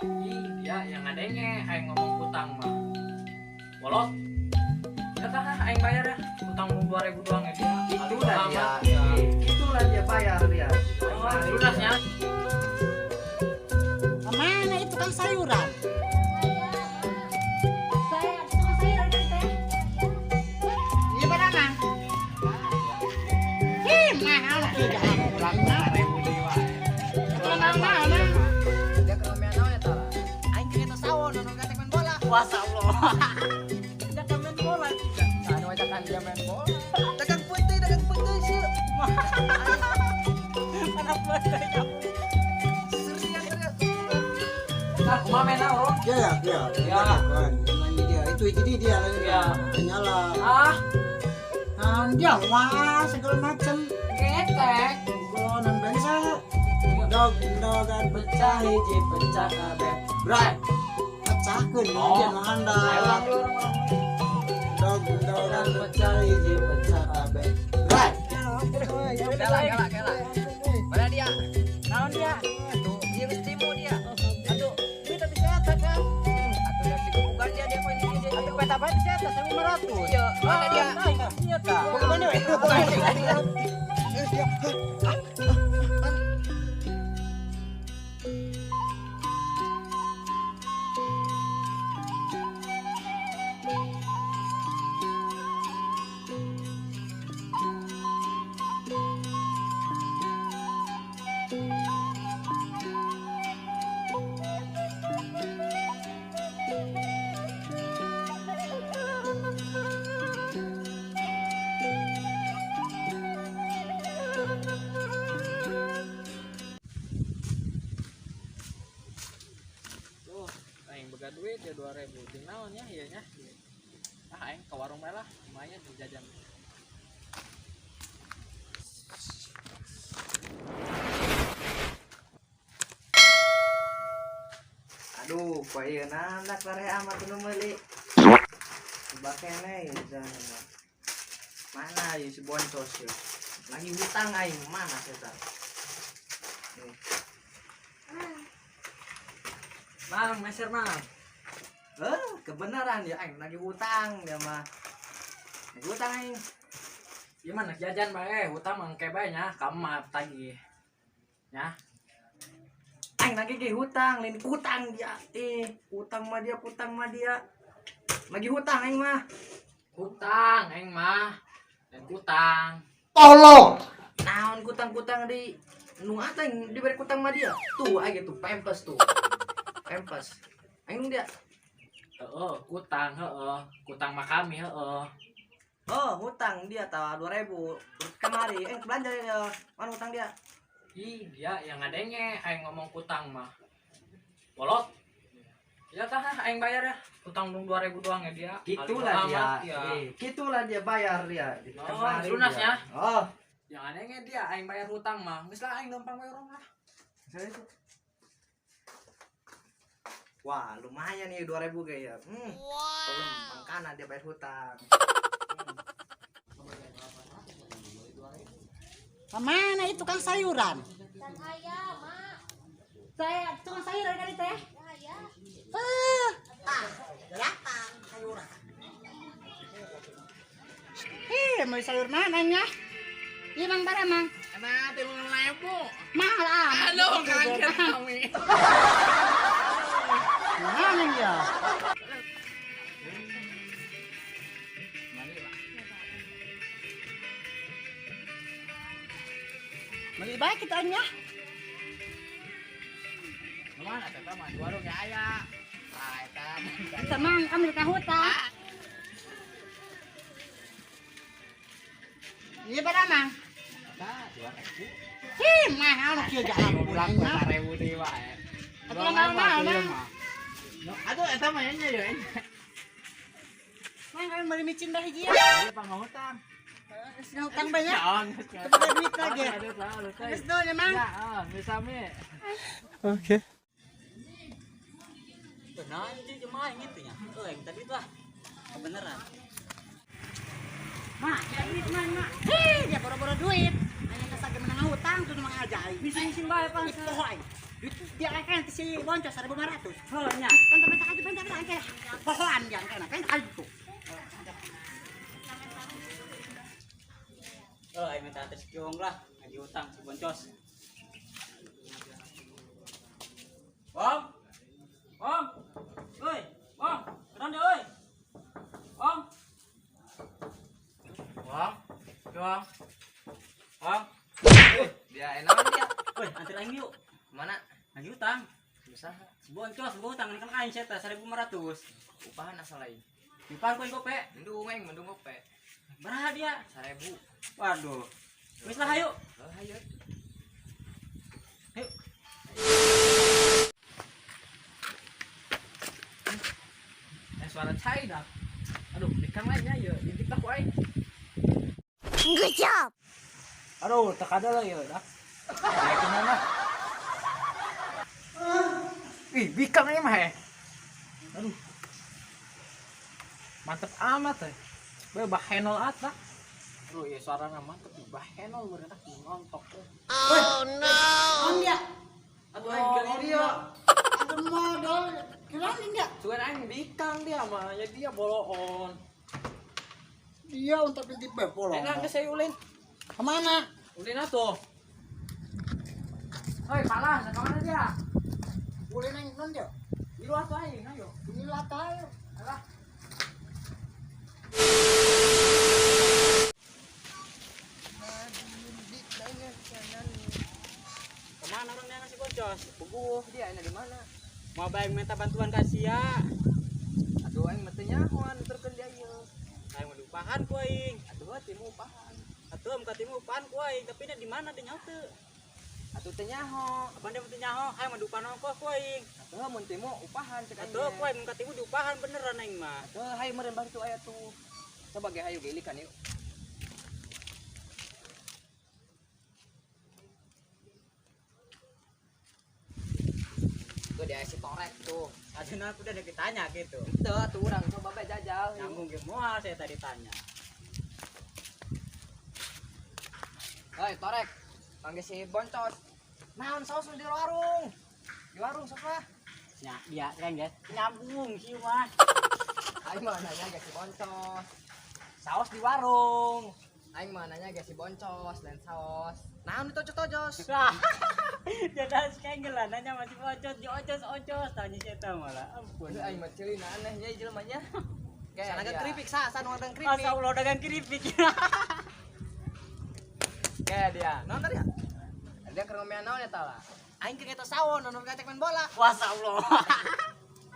Ih, dia yang ngadenge aing ngomong hutang mah. Bolot. Kata aing bayar ya. Hutang 2000 doang ya dia. Itulah dia. Amat, ya. Itulah dia bayar dia. Oh, lunasnya. Kemana itu kan sayuran? Saya tukang sayur ada teh. Iya pada mang. Ih, mahal tidak pulangnya. Kalau mahal mahal. Dia keromean naon eta lah. Aing kereta sawon nonton katek main bola. Wah, Allah. Tidak main bola tidak. Anu ajakan dia main bola. Dagang putih sih. Mana putih kamu? Serian dia. Nah, kumaha main naon? Ya, ya, Ya. kan. Main dia itu jadi dia lagi. Ya. Nyala. Ah, Nah, dia wah segala macam. getek. Golonan bangsa. Dog dogan pecah hiji pecah kabeh. Bray. Pecahkeun Oh. dia nu Ayo ulang handap. dulu, ulang, ulang. Dog dogan pecah hiji pecah kabeh. Bray. Kela, kela, kela. Mana dia? Naon dia? Tuh, dia geus timu dia. Aduh, kita bisa eta kan? Atuh dari digugugan dia dia poin ini dia. Aduh, peta apa bisa eta 1500. Iya, mana dia? Iya ta. Bagaimana we? Tuh, aing boga duit ya 2000. Jeung naon ya ieu nya? Ah, aing ke warung bae lah, lumayan jajan. Aduh, kok ieu nandak lare amat nu meuli. Coba kene ieu sana. Mana ieu si boncos ieu? Lagi hutang aing mana eta? Nih. Mang, meser mang. Eh, kebenaran ya aing lagi hutang dia mah. Lagi hutang aing. Ieu mah jajan bae, hutang mah engke bae nya, kamu mah tagih. Ya, Aing lagi ge hutang, lain hutang dia. Eh, hutang mah dia, hutang mah dia. Lagi hutang aing mah. hutang aing mah. Dan hutang. Tolong. Naon kutang-kutang di nu ata yang diberi kutang mah dia. Tuh aing tuh pempes tuh. Pempes. Aing dia. Heeh, kutang heeh. Kutang mah kami heeh. Oh, hutang dia tahu 2000. Kemari, belanja ya. Mana hutang dia? Ih, dia yang ngadenge aing ngomong kutang mah. Bolot. Ya tah aing bayar ya. Hutang dong 2000 doang ya dia. Gitulah Kali dia. amat, ya. Eh, gitulah dia bayar dia. Oh, Kemari lunas dia. ya. Oh, Yang ngadenge dia aing bayar hutang mah. Geus lah aing numpang bayar lah. saya itu. Wah, lumayan nih 2000 kayaknya. Belum makanan dia bayar hutang. Kemana itu kan sayuran? Dan ayam, mak. Saya tukang sayur ada teh. Ya, Ah, datang sayuran. Hei, mau sayur mana nya? Iya mang bara mang. Nah, 30.000. Mahal amat. Aduh, kaget kami. Mana ya? Beli baik kita nya. Mana eta mah di warung ge aya. Ah, eta. Kita mang ambil ka hutang. Iya bara mang. Eta 2000. Hih, mahal kieu jalan pulangnya. 2000 deui wae. Atuh mahal mahal mang. Aduh, eta mah nya ya. Mang kami beli micin dah hiji ya. Iya, pangahutang. Geus ngutang banyak. Oh, Teu boga duit lagi. Geus dulu ya mang. Ya, ah, geus sami. Oke. Nah, itu cuma yang itu ya. Oh, yang tadi itu lah. Kebenaran. Mak, ya duit mang, mak. Hei, dia boro-boro duit. Hanya kesage menang hutang tuh mang ajaib. Bisa-bisa bae, Pak. Ih, poho aing. Dia kan si boncos 1500. Heuh nya. Bentar pohoan dia kan kan itu. Oh, aing minta atas kiong lah, lagi utang si boncos. Om. Om. Oi, Om. Kenapa dia, oi? Om. Wong. Wong. Wong. Dia enak dia. Oi, antar aing yuk. Mana? Lagi utang. Bisa. Si boncos gua utang kan aing saya 1500. Upahan asal lain. Dipan ku aing gope. Mendung aing mendung gope. Berapa dia? 1000. Waduh. Wis lah ayo. Oh, ayo. Ayo. Suara cai dah. Aduh, ikan lainnya ya, intip lah ku aing. Good job. Aduh, tak ada lah ya dah. Naikin mana? Ih, bikang ini mah eh. Aduh. Mantep amat eh. Be bahenol at lah. Aduh, ya suaranya mantep nih. Bahenol berenang ngontok. Oh no. On dia. Aduh, aing dia. Aduh modal kirain dia. Cuman aing bikang dia mah, ya dia boloon. Dia untuk beli bolong. Enak geus saya ulin. Kemana? Ulin atuh. Hoi, palah, ke mana dia? Ulin yang non dia. Di luar tuh aing, ayo. Ini lah tayo. Alah. Kemana orang dia si boncos? Puguh dia enak di mana? Mau baik minta bantuan kasih ya. Aduh aing mah teu nyahoan nuturkeun dia ieu. Aing mau diupahan ku aing. Aduh timu upahan. Atuh am katimu upahan ku aing, tapi dia di mana dia nyaho teu? Atuh teu nyaho. Apa dia teu nyaho? Aing mau diupahan ongkoh ku aing. Atuh mun timu upahan cek aing. Atuh ku aing mun katimu diupahan beneran aing mah. Atuh hayu meureun bantu aya tuh. Coba ge hayu ge ilikan yuk. Tuh dia si torek tuh. Aduh, aku udah ditanya gitu. Itu tuh orang coba bae jajal. Nyambung ge moal saya tadi tanya. Hei torek, panggil si boncos. Naon saus di warung? Di warung sok lah. Ya, dia kan guys. Nyambung sih mah. Aing mah nanya ge si boncos. Saus di warung. Aing mah nanya ge si boncos dan saus. Naon ditojos-tojos? Jadi sekarang lah nanya masih bocos, diocos-ocos tanya saya malah. Ampun. Aing mah ceulina aneh nya jelema nya. Sana dagang keripik, sa, sana dagang keripik. Masa Allah dagang keripik. Kayak dia. Naon tadi ya? Dia keur ngomean naon eta lah. Aing keur eta sawon nonton gacek main bola. Wasa Allah.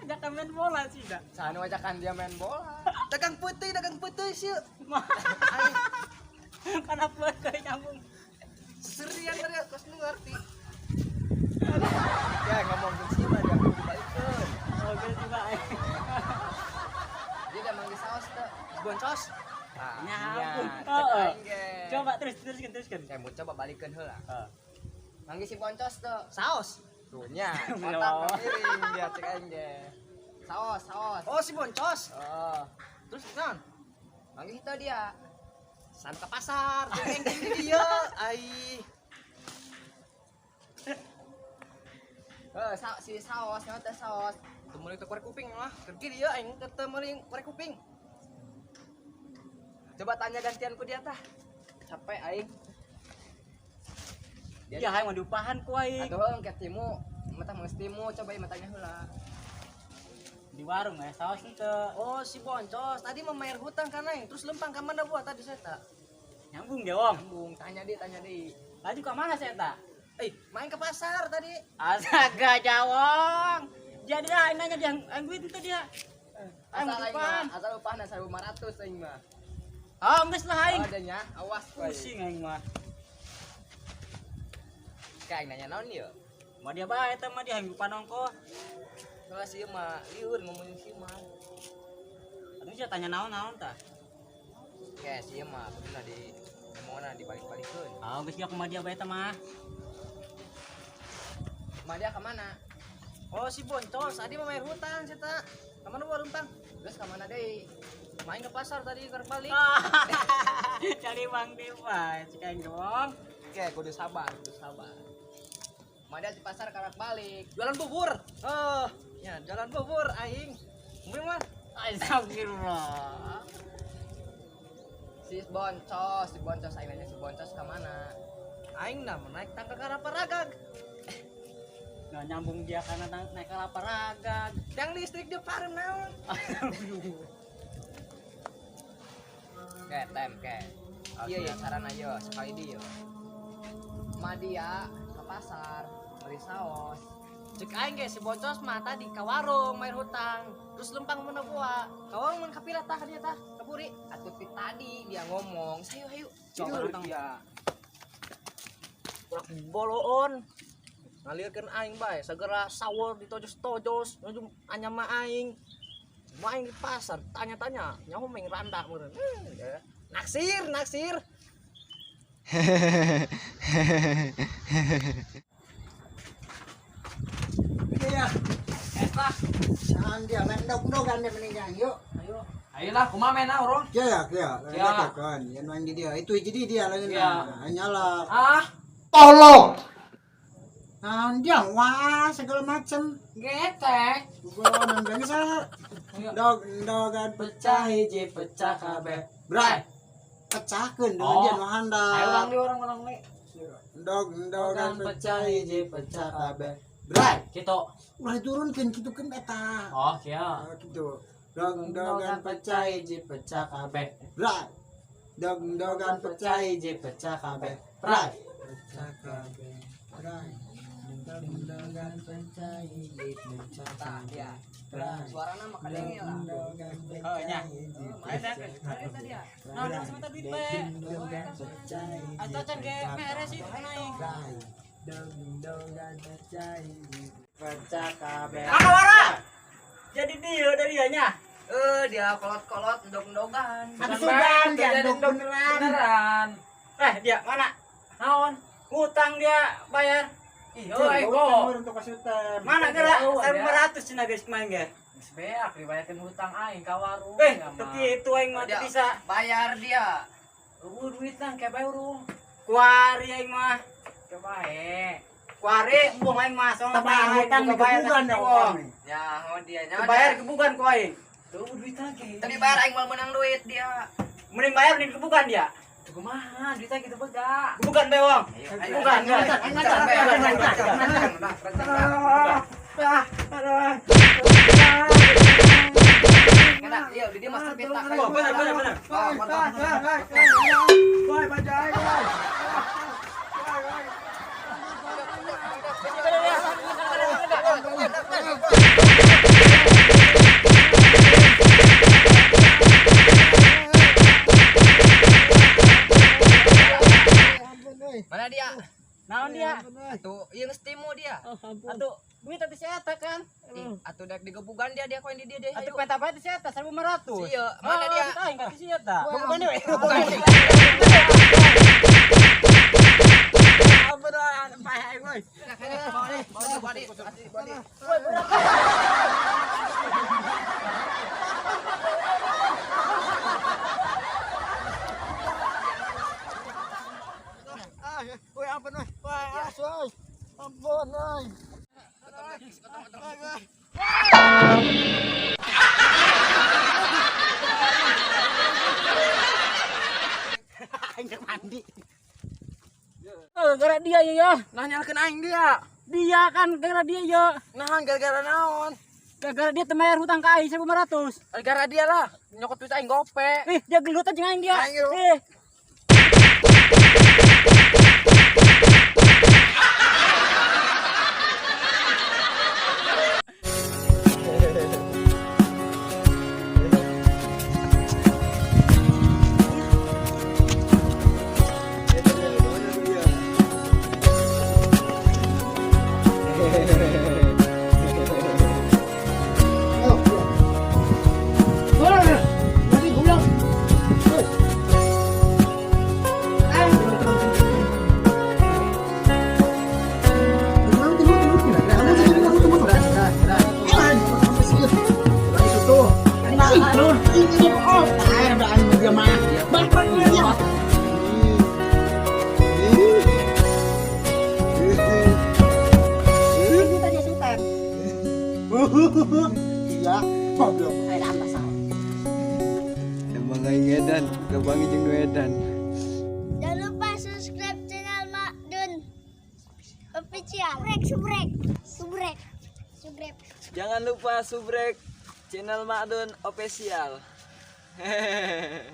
Ajakan main bola sih dah. Sana ajakan dia main bola. Dagang putih sih. Kenapa kayak nyambung? Serian tadi kos nu ngerti. Ya ngomong sih mah dia kudu balikeun. Oh, geus juga. Dia udah manggil saus teu. Boncos. Nah, nyambung. Coba terus teruskan. Saya mau coba balikeun heula. Heeh. Manggil si boncos teu. Saus. Tuh nya, otak miring dia cek aing ge. Saus, saus. Oh, si boncos. Oh. Terus naon? Manggil teu dia. San ke pasar, jeung di dieu. Ai. Heuh, si saus, nyawa teh saus. Teu meuli teh korek kuping mah. Keur dieu aing teu meuli korek kuping. Coba tanya gantian ku dia tah. Capek aing. Dia ya, aing mah diupahan ku aing. Atuh engke timu, mata geus timu coba ieu tanya heula. Di warung ya saus henteu. Oh, si boncos tadi mah bayar hutang kan aing, terus lempang ka mana buat tadi saya tak. Nyambung dia, Wong. Nyambung, tanya deui, Laju ka mana saya tak? Main ke pasar tadi. Astaga, jawong. Jadi aing nanya dia, aing duit henteu dia. Aing upahan. Asal upahan 1500 aing mah. Oh, geus lah aing. Oh, adanya, awas pusing aing mah. Kayak aing nanya naon ieu? Mah dia bae eta mah dia aing upahan ongkoh. Soalnya sih mah lieur ngomongin sih mah. Atuh sia tanya naon-naon tah. Kayak sih mah kuduna di ngomongna dibalik-balikeun. Oh, geus dia kumaha dia bae eta mah. Kumaha dia ka mana? Oh, si boncos tadi mau bayar hutang sih tak. Ka mana bawa lempang? Terus ka mana deui? Main ke pasar tadi keur balik. Cari bang dewa, cek aing dong. Oke, kudu sabar, kudu sabar. Mada di pasar karak balik. Jualan bubur. Oh, ya jualan bubur aing. Mungkin mah. Astagfirullah. Si boncos aing nanya si boncos ke mana? Aing nah naik tangga karaparaga. Nggak nyambung dia karena naik kalaparaga. Yang listrik dia parem naon. Oke, tem, ke. Iya, iya, saran aja sekali dia. Madia ke pasar beli saus. Cek aing ge si boncos mah tadi ka warung main hutang. Terus lempang mun buah. Ka warung mun kapila tah dia tah, kapuri. Atuh ti tadi dia ngomong, "Sayo hayu." Coba hutang. Ya. Ulah boloon. Ngalirkeun aing bae, segera sawol ditojos-tojos, nuju anyam mah aing. Main di pasar, tanya-tanya, nyaho main randa meureun. Ya. Naksir, naksir. Iya. Eta. Jangan dia main dog-dogan dia mendingan yuk. Ayo. Ayolah, kumaha main urang? Ya, ya, Ya. ya. Kan, yang main di dia. Itu jadi dia lagi Ya. nah. Nyala. Ah, Tolong. Nah, dia wah segala macam. getek. Gua nang saya. Dog dogan Pecah hiji, pecah kabeh. Bray. Pecahkeun dengan Oh. dia nu handap. Ayo urang di urang urang we. Dog dogan pecah hiji, pecah kabeh. Bray. Kitu. Ulah diturunkeun kitukeun eta. Oh, kieu. Oh, gitu. Dog dogan pecah hiji, pecah kabeh. Bray. Dog dogan pecah hiji, pecah kabeh. Bray. Pecah kabeh. Bray. Dog dogan pecah hiji, pecah Tah, kabeh. dia. Bray. Suarana mah kadenge lah. Dog-dogan Oh, nya. pecah hiji, Mana pecah tadi dia? kabeh. Nah, udah sama duit bae. Dog-dogan pecah hiji, Atau can ge pecah mere sih kabeh. naik. Bray. Dog-dogan pecah hiji, pecah kabeh. Akawara. Jadi dia dari dianya. Eh, dia kolot-kolot endog-endogan. Atuh sugan dia dog beneran. Beneran. Eh, dia mana? Naon? Ngutang dia bayar. Ih, euy, kok. Untuk kasutan. Mana gerak? Tahu, dia. 1.500 cenah guys kemarin ge. Geus beak dibayakeun hutang aing ka warung. Eh, ya mah. tapi itu aing mah teu Dia bisa. Bayar dia. Eueuh duitna ke bae urang. Kuari aing mah. Ke bae. Kuari embung aing mah soalnya Bayar aing hutang buka bayar digebukan ya embung. orang. Ya, oh dia nya. Bayar gebukan ku aing. Eueuh duitna ke. Tadi bayar aing mau menang duit dia. Mending bayar mending gebukan dia. Tuh kumaha duitna kitu bega. Gebukan bae wong. Gebukan. Kena, iya di dia master peta. Oh, benar benar benar. Woi, bajai, woi. Mana dia? Naon dia? Tuh, iya geus timu dia. Atuh duit tadi si eta kan. Ih, atuh daek digebugan dia dia koin di dia deh. Atuh peta apa si eta 1.500. Iya, mana dia? Aing kata si eta. Gebukan deui. Ampun, payah aing, woi. Bawa di, bawa di, bawa di. Woi, ampun, woi. Woi, as, woi. Ampun, woi. Aing rek mandi. Eh, gara dia ya ya. Nah nyalakeun aing dia. Dia kan gara dia ya. Nah gara-gara naon? Gara-gara dia teu bayar hutang ka aing 1.500. Gara-gara dia lah nyokot duit aing gope. Eh, dia gelutan jeung aing dia. Aing, yo. Eh, Woi, nanti gua bilang. Woi. Iya, goblok. Ayo apa salah. Emang aing edan, kapanggih jeung nu edan. Jangan lupa subscribe channel Mak Dun Official. Subrek, subrek, subrek, subrek. Jangan lupa subrek channel Mak Dun Official. Hehehe.